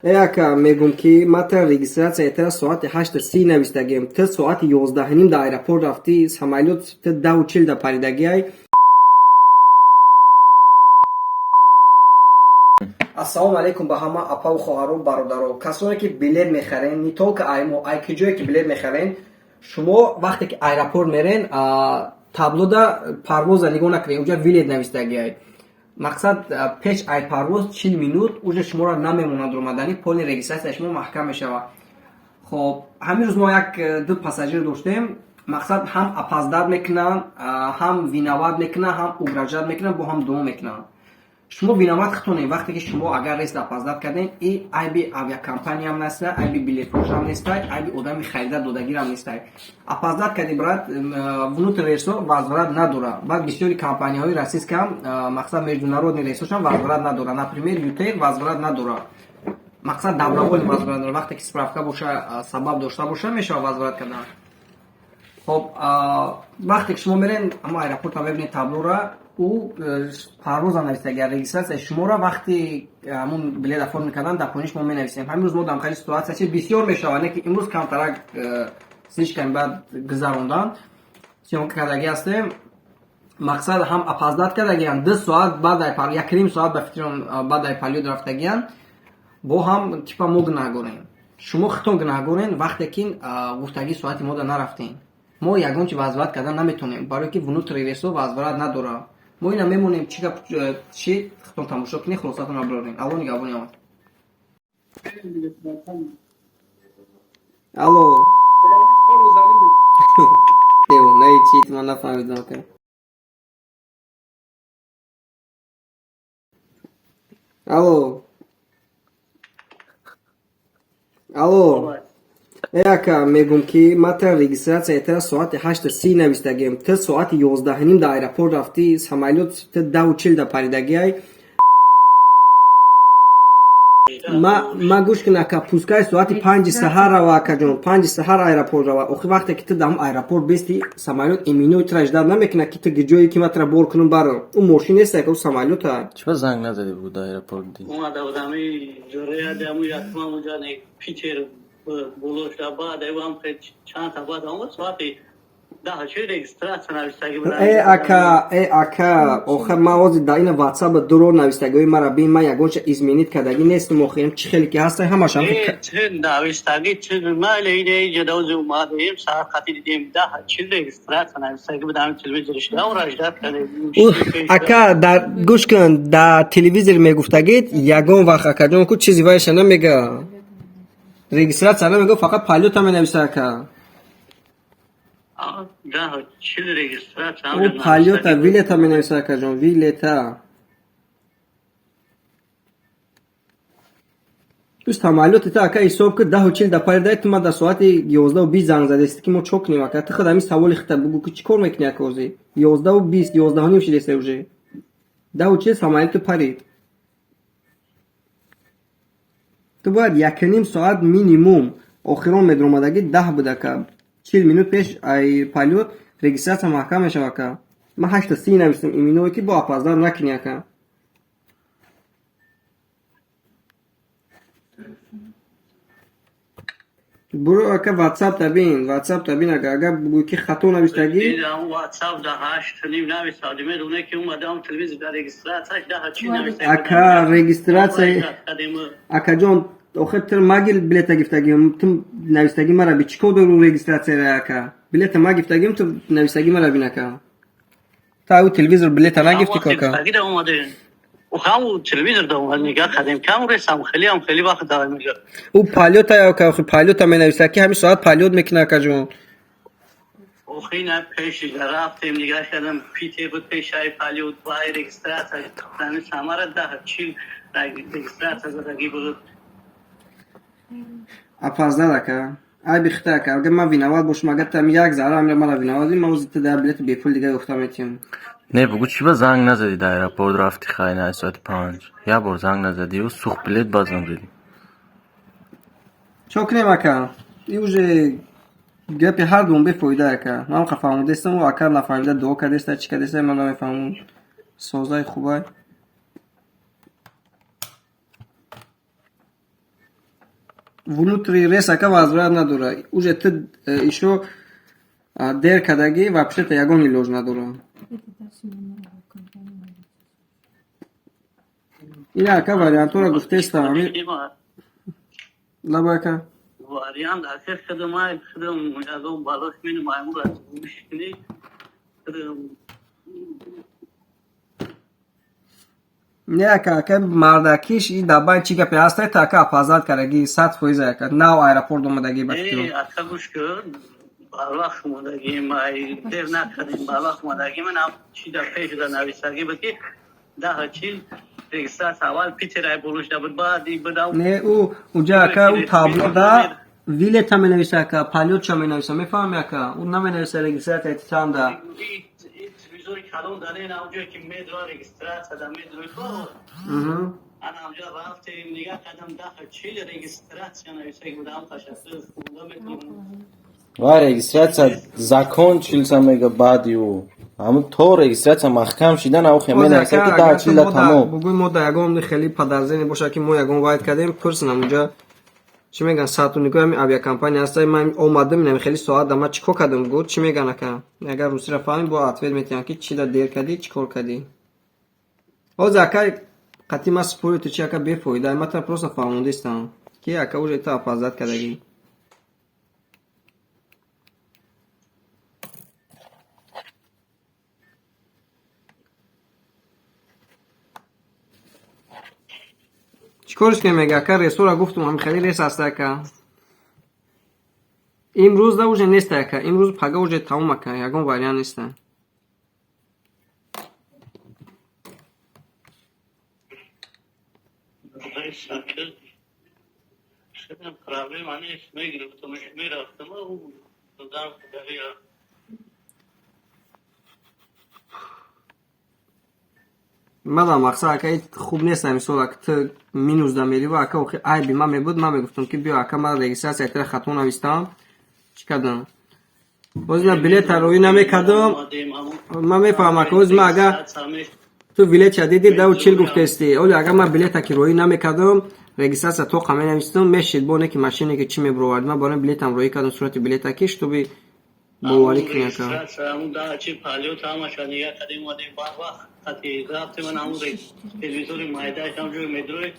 Э ака, мегум ки ман тра регистрация тра соати 8:30 навистагием. Ту соати 11:30 дар аэропорт рафтӣ, самолёт ту 10:40 да паридагиай. Ассалому алайкум ба ҳама апаву хоҳару бародаро. Касоне ки билет мехарен, не только ай мо, ай ки ҷое ки билет мехарен, шумо вақте ки аэропорт мерен, таблода парвоза нигоҳ накунед, уҷа вылет навистагиай. Мақсад, пеш ай парвоз 40 минут уже шуморо намемонад омадани, полный регистрация шумо маҳкам мешавад. Хоб, ҳамин рӯз мо як ду пассажир доштем, мақсад, ҳам опоздать мекунанд, ҳам виноват мекунанд, ҳам угрожать мекунанд, бо ҳам дуо мекунанд. Шумо виноват худтонед. Вақте ки шумо агар рейс опоздать кардем, и айби авиакомпаниям нестай, айби билетфурӯшам нестай, айби одами харида додагирам нестай. Опоздать кардӣ, брат, внутренний рейсо возврат надора. Баъд бисёри компанияҳои российскиам, мақсад, международный рейсошам возврат надора. Например, ЮТэйр возврат надора, мақсад, добровольный возврат надора. Вақте ки справка боша, сабаб дошта боша, мешавад возврат кардан. Хоб, вақте ки шумо мерен ама аэропорта, мебинед таблора, ӯ парвоза навистагия, регистрация шуморо вақти ҳамун билет оформить кардан дар поёни шумо менависем. Ҳамин рӯз мо дар хеле ситуация чи бисёр мешавад, не ки имрӯз камтарак, слишком баъд гузарондан съёмка кардагӣ ҳастем. Мақсад, ҳам опоздать кардагиян 2 соат баъд, 1,5 соат ба фикрам баъд ай полёт рафтагиян, бо ҳам типа мо гунаҳгорем. Шумо худтон гунаҳгорен, вақте ки гуфтагии соати мода нарафтем. Мо ягон чи возврат кардан наметонем, барое ки внутренний рейсо возврат надорад. Мо ина мемонем, чи гап чи, худтон тамошо кунед, хулосатонро бирорем. Алло нигаҳбони омад. Алло, девонаи чи, ман нафаҳмидам, ака. Алло, алло. Э ака, мегум ки ман тра регистрация тра соати 8:30 навистагием. Ту соати 11:30 дар аэропорт рафтӣ, самолёт ту 10:40 да паридагиай. Ма гӯш кун, ака, пускай соати 5-и саҳар рава, акаҷон, 5-и саҳар аэропорт рава. Охи вақте ки ту дар ҳамн аэропорт бести, самолёт иминои тра ждать намекунад, ки ту ҷое ки ман тра бор кунам барам. Ӯ мошин нест, ака, ӯ самолёта. Чиба занг назадӣ буд аэропорт ди? Омада будам, ҷораядаму якумам уҷа Питер боло шуда, баъд ам чанд та баъд омад, соати 10 чӣ регистрация навистагӣ будам. Э ака, э ака, охир ман ҳозир дар ина ватсап дуро навистагиҳои мара бин, ман ягонча изменить кардагӣ нестам. Охир чӣ хеле ки ҳастай, ҳамашам. Чӣ навистагӣ, чӣ майли, ине иҷа омадем, саат хати дидем, 10:40 регистрация навистагӣ будам, телевизор шуда, ждать кардем. Ака, дар гӯш кун, дар телевизор мегуфтагид, ягон вақт, акаҷон, ку чизи вайша намега, регистрация намега, фақат полёта менависа, ака. 10:40 регистрация. Ӯ полёта, вылета менависа, акаҷон, вылета. Ту самолёти та, ака, ҳисоб ки 10:40 да паридай, ту ма дар соати 11:20 занг задести, ки мо чо кунем, ака? Ту худ ҳамин саволи хита бугӯ, ки чӣ кор мекунӣ, ака? Ҳозир 11:20, 11:30 шидеста уже. 10:40 самолёту парид, ту бояд 1,5 соат минимум. Охирон медаромадагӣ 10 буд, ака, 40 минут пеш ай полёт регистрация маҳкам мешава, ака. Ман 8:30 навистам иминое ки бо опоздать накунӣ, ака. Буро, ака, ватсап табин, ватсап табин, ака. Агар бугӯй ки хато навистагӣ. Ватсап да 8:30 навистагӣ, медоне ки омадам, телевизор да регистрация 10:40 навистагӣ. Ака, регистрация, акаҷон, охир ту маги билета гифтагим, ту навистагӣ мара би, чӣ кор дору регистрацияра, ака? Билета ма гифтагим, ту навистагӣ мара бин, ака. Ту аю телевизор билета нагифтӣ, ака? Ҳаму телевизор да омад, нигаҳ кардем, кам ресам, хеле ам хеле вақт да меҷа. Ӯ полёта, ака, охи полёта менависа, ки ҳамин соат полёт мекуна, акаҷон. Охи на, пеши рафтем, нигаҳ кардам, Питер буд, пешаи полёт вай регистрация ҳамин самара 10:40 регистрация задагӣ буд. Опоздал, ака, айби хита, ака. Агар ман виноват бошам, агар ту як зарра амира мара виноват, ман ози ту дар билети бепул дига ёфта метиҳам. Не, бугӯ, чиба занг назадӣ дар аэропорт рафти, хай на соати 5 як бор занг назадию сӯхт билет, баъд занг задӣ. Чо кунем, ака? И уже гапи ҳар дуум бефоида, ака. Ман қа фаҳмидастам, ӯ ака нафаҳмида дуо кардеста, чӣ кардеста, ман намефаҳмам. Созаи хубай. Внутри рейс, ака, возврат надора. Уже ту ещё дер кардагӣ, вообще-то ягон илоҷ надора. Ина, ака, вариантҳоро гуфтестам. Лаба, ака. Вариант, ака, худам худам ягон балош мену маймур мушкини худам. Не, ака, ака, мардакиш и дабай чӣ гапе ҳаста, та, ака, опоздать кардагӣ 100%, ака, нав аэропорт омадагӣ ба фикру. Ака, гӯш кун, барвақт омадагим, дер накардем, барвақт омадагим. Ман чи да пеш да нависагӣ буд, ки 10:40 регистрация аввал Питер ай болушда буд, баъд будам. Не, ӯ уҷа, ака, ӯ табло да вылета менависа, ака, полёт ша менависа, мефаҳми, ака? Ӯ наменависа регистрация чанда. Телевизори калон дар ин ҷое ки медро регистрация да медрои ко, ана онҷа рафтем, нигаҳ кардам, 10:40 регистрация нависаги будам, ташаккур хунда метавонам. Ва регистрация закончился мега, баъди ӯ ҳамун то регистрация маҳкам шидан ав хе менависа, ки 10:40 да тамом. Бугӯй, мо да ягон хеле подозрение боша, ки мо ягон вайд кардем, пурсинам унҷа, чӣ меган, сотрудникои ҳами авиакомпания ҳаста: ман омадам, инами хеле соат да ман чӣ кор кардам? Гӯ, чӣ меган, ака? Агар русиро фаҳмӣ, бо ответ метиҳам, ки чӣ да дер кардӣ, чӣ кор кардӣ. Ҳозир, ака, қатъи ман спориту чи, ака, бефоида. Ман тара просто фаҳмондистам, ки, ака, уже та опоздать кардагӣ. Чӣ кориш кунем, мега, ака? Рейсора гуфтум, ҳами хеле рейс аста, ака. Имрӯз да уже неста, ака, имрӯз, пага уже тамом, ака, ягон вариант неста. Проблема нест, мегирифтам, мерафтам, дар. Мадам мақсад, ака, хуб нест. Мисол, ака, ту минус да мерива, ака, охи айби ман мебуд, ман мегуфтам, ки биё, ака, ман регистрация тара хато навистам, чӣ кардам, ҳозир на билета роӣ намекардам. Ман мефаҳмам, ака. Ҳозир ман, агар ту вылет ша диди, 10:40 гуфтести, оли агар ман билета ки роӣ намекардам, регистрация тоқа менавистам, мешид бо не ки машине ки чӣ мебуровард. Ман барои билетам роӣ кардам, сурати билета ки, чтобы боварӣ кунӣ, ака. Полёт ҳамаша нигаҳ кардем, омадем барвақт қати рафтем, ман ҳамун телевизори майдааш ҳамҷои медрои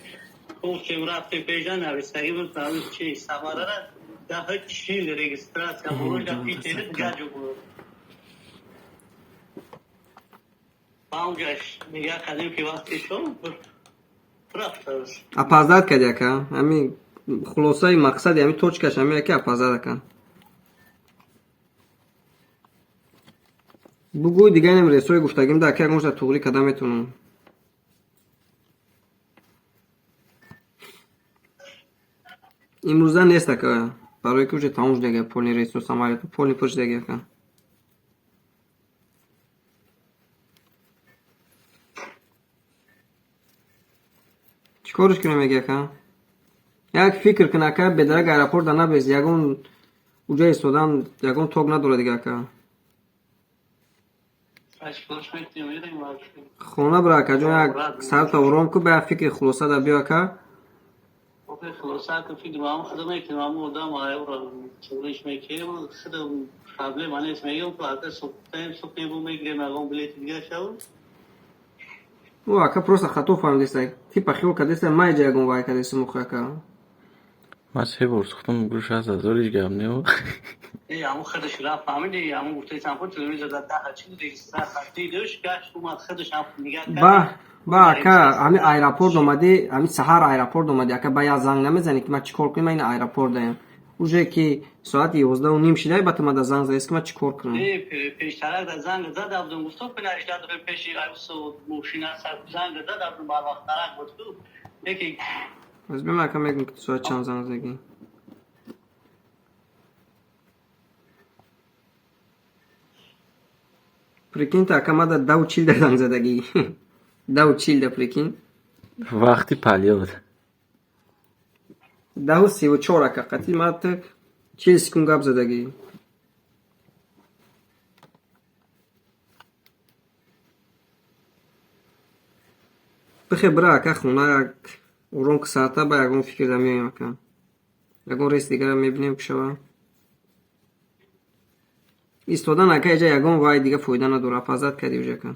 гуфтем, рафтем, пеша нависагӣ буд, ҳамин чи Самарара 10:40 регистрация буд, Питер гаҷо буд. Ҳамҷаш нигаҳ кардем, ки вақти шом рафтааст. Опоздать кардӣ, ака. Ҳами хулосаи мақсади ҳами точка ш ҳами, ака, опоздать, ака. Бугӯй, дигар инам рейсҳои гуфтагим да, ака, ягон туғрӣ карда метавонам. Имрӯза нест, ака, барое ки уже тамом шудаги полный рейсҳо, самолёту полный пур шудаги, ака. Чӣ кориш кунем, меги, ака? Як фикр кун, ака, бедарак аэропорта набез, ягон уҷа истодан ягон ток надорад дига, ака. Хона бира, акаҷон, як сарта ором ку, ба як фикри хулоса да биё, ака. Хулоса фикр ам худам мекунам, ам одам айро чуриш мекунем, худам проблема нест, мегӯям, ака, субҳ субҳ бу мегирем ягон билети дига шав. Ӯ, ака, просто хато фаҳмидеста, типа хиёл кардеста, ман иҷа ягон вай кардестам охи, ака. Ман се бор сухтам, гӯш 6000 ҳеҷ гап не. Ҳамун худаш рафт, фаҳмиди, ҳамун гуфтаи худ телевизор дар 10:40 регистрация дидуш, гашт омад, худаш ҳам нигаҳ кард. Ба, ака, ҳами аэропорт омадӣ, ҳами саҳар аэропорт омадӣ, ака, ба як занг намезанӣ, ки ман чӣ кор кунем, ман ин аэропорт даям, уже ки соати 11:30 шида, ба ту мада занг задаст, ки ман чӣ кор кунам? Пештарак да занг зада будам, гуфтам, пинашда пеши мошина занг зада будам, барвақттарак буд ку, лекин Аз бема, ака, мегӯм, ки ту соат чанд занг задагӣ. Прикинь, ака, мада 10:40 да занг задагӣ, 10:40 да, прикинь. Вақти полёт. 10:34, ака, қатъи ма ту 40 секунд гап задагӣ. Бихе, бира, ака, хона, як ором ки, саата ба ягон фикр да меоем, ака. Ягон рейс дигара мебинем, ки шава. Истодан, ака, иҷа ягон вай дига фоида надора, опоздать кардӣ уже, ака.